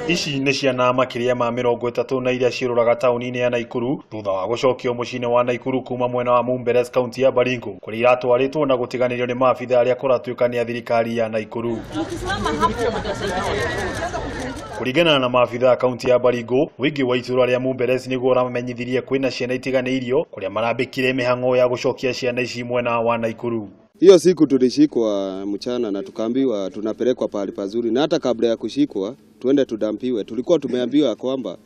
Ici nĩ ciana makĩria ma 30 na iria ciũrũraga taũni-inĩ ya Naikuru thutha wa gũcokio mũciĩ-inĩ wa Naikuru kuma mwena wa Mumberes kaunti ya Baringo kũrĩa iratwarĩtwo na gũtiganĩrio nĩ maabitha arĩa kũratuĩka nĩ a thirikari ya Naikuru. Kũringana na maabitha a kaunti ya Baringo, ũingĩ wa itũra rĩa Mumberes nĩguo ũramenyithirie kwĩna ciana itiganĩirio kũrĩa marambĩkire mĩhang'o ya gũcokia ciana ici mwena wa Naikuru. Hiyo siku tulishikwa mchana na tukaambiwa tunapelekwa pahali pazuri, na hata kabla ya kushikwa tuende tudampiwe, tulikuwa tumeambiwa kwamba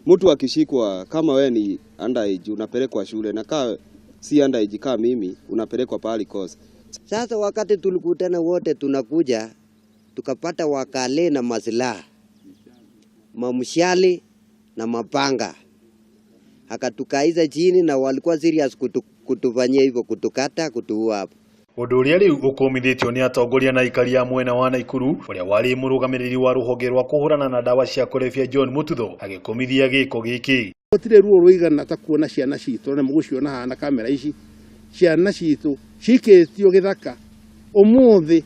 mtu akishikwa kama we ni underage unapelekwa shule, na kaa si underage kama mimi unapelekwa pahali course. Sasa wakati tulikutana wote tunakuja tukapata wakale na masilaha mamshali na mapanga, akatukaiza chini na walikuwa serious kutufanyia hivyo, kutukata, kutuua hapo. Ũndũ ũrĩa rĩu ũkũmithĩtio nĩ atongoria na aikari a mwena wa Naikuru ũrĩa warĩ mũrũgamĩrĩri wa rũhonge rwa kũhũrana na ndawa cia kũrebia John Mututho agĩkũmithia gĩko gĩkĩ. Gũtirĩ ruo rũigana ta kuona ciana citũ na mũgũciona haha na kamera ici, ciana citũ cikĩtio gĩthaka ũmũthĩ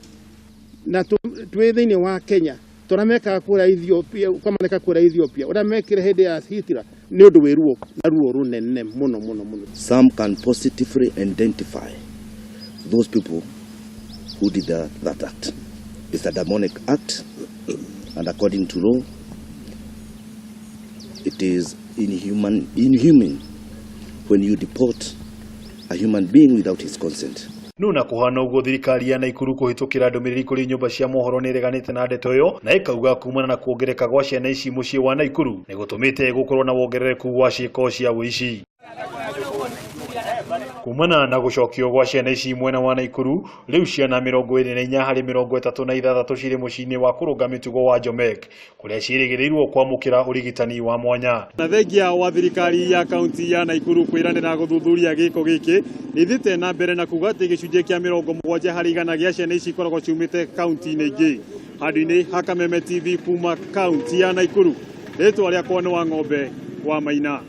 na twĩ thĩinĩ wa Kenya tũrĩa mekaga kũrĩa Ethiopia, kwamaneka kũrĩa Ethiopia ũrĩa mekire hĩndĩ ya Hitler nĩ ũndũ wĩ ruo na ruo rũnene mũno mũno mũno. Some can positively identify those people who did that act. It's a demonic act, and according to law, it is inhuman when you deport a human being without his consent. No na kũhana ũguo thirikari ya Naikuru kũhĩtũkĩra ndũmĩrĩri kũrĩ nyũmba cia mohoro nĩ ĩreganĩte na ndeto ĩyo na ĩkauga kumana na kuongereka gwa ciana ici mũciĩ wa Naikuru nĩ gũtũmĩte gũkorwo na wongerereku wa ciĩko cia ũici. Kumana na gũcokio gwa ciana ici mwena wa Naikuru, rĩu ciana 24 harĩ 36 cirĩ mũciĩ-inĩ wa kũrũnga mĩtugo wa Jomek kũrĩa ciĩrĩgĩrĩirwo kwamũkĩra ũrigitani wa mwanya. Na thengia wa thirikari ya kaunti ya Naikuru kwĩranĩra gũthuthuria gĩko gĩkĩ, nĩthiĩte na mbere na kuga atĩ gĩcunjĩ kĩa 70% gĩa ciana ici ikoragwo ciumĩte kaunti-inĩ ingĩ. Handũ-inĩ ha Kameme TV kuma kaunti ya Naikuru, rĩtwa rĩakwa nĩ Wang'ombe wa Maina.